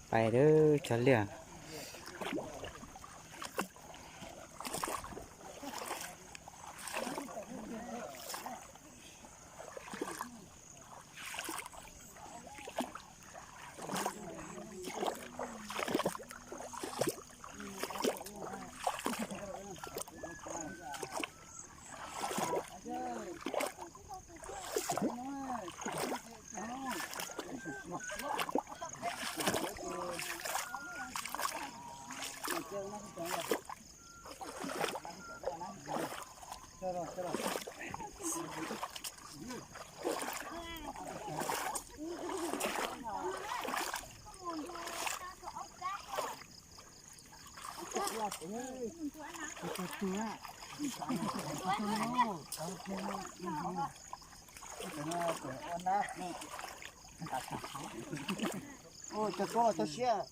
Pais lawm cov liaj. Ua cov koj tau siab.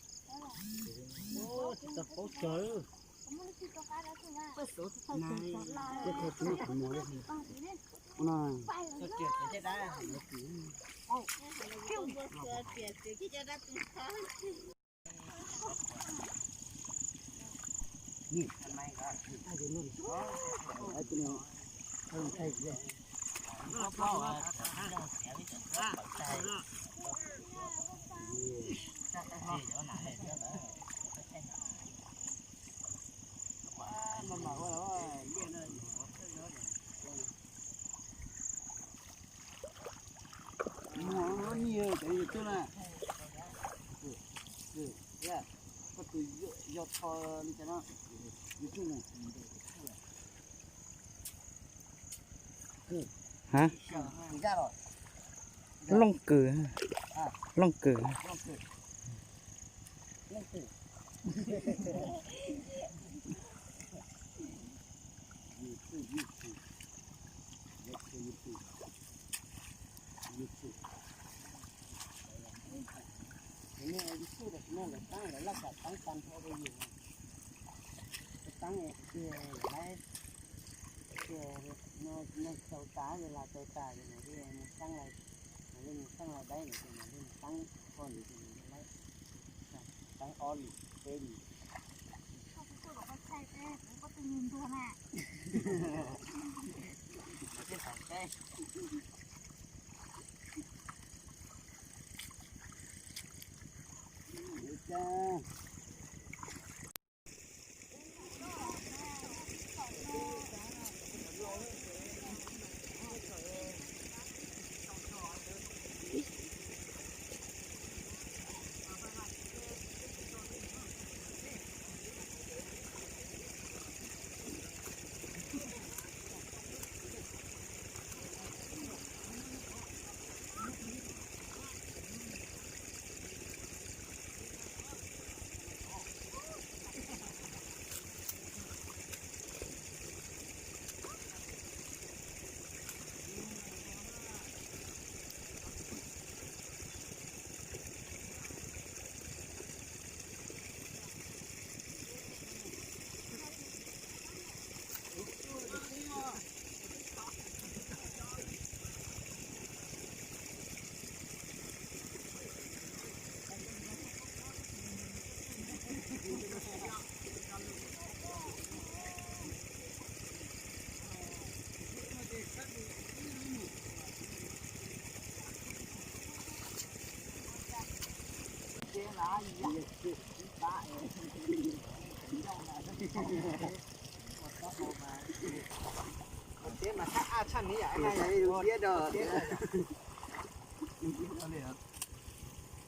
Hab, looj kws, looj kws.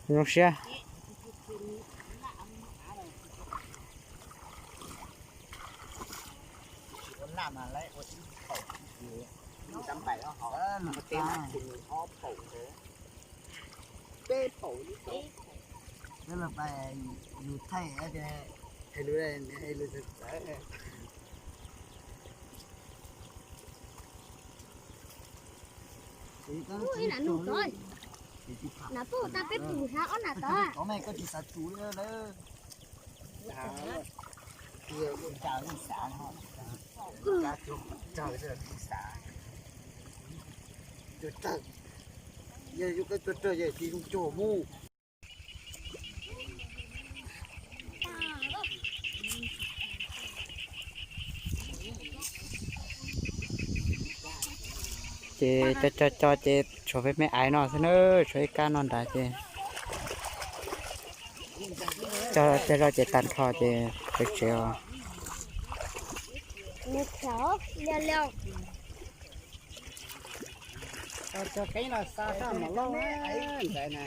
Zoo siab. Peb paum. Peb los pais yus thaij, hais lus, hais lus txawv txawv. Ib nam nug tod, nam puj tas peb pum hab ob nam tod. Tod mas koj tsis xav tsum li lawm. Ua cas yeej xav, kab cuag tsawg xwb yeej xav. Cuag tsawg, yog yus kab cuag tsawg yog tsis zoo cuag mus. Ces cov cov cov ces tshuav peb me aiv no xwb na, tshuav ib kab no nrad ces cog cog zoj ces tag nrho ces peb tsev os. Cov qeeb no xa sab mos loj ntawd na.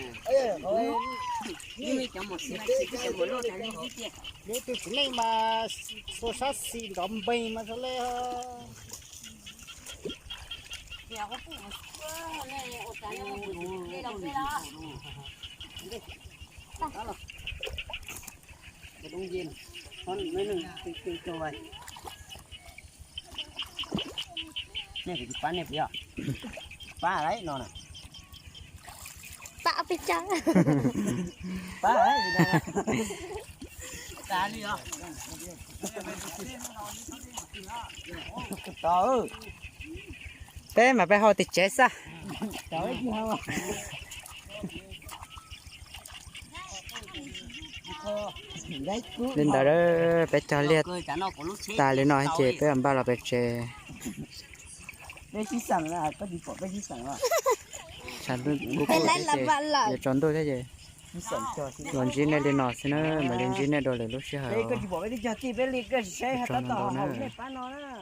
Lub tus txiv neej mas xuas sab xis nrov npeeg mas xwb le. Nej kuv tsis pab nej puas yog? Pab lawm no na. Pab peb cov. Pab. Peb mas peb hau tim tsev xwb. Li ntawd peb cog liaj tas li no ces peb npaj los pem tsev. Tshav ntuj kub kub thiab ces yuav tsaus ntuj thiab ces los ntsib nej li no xwb na, mam li ntsib nej dua lwm lub sij hawm. Tsaug ntau ntau na.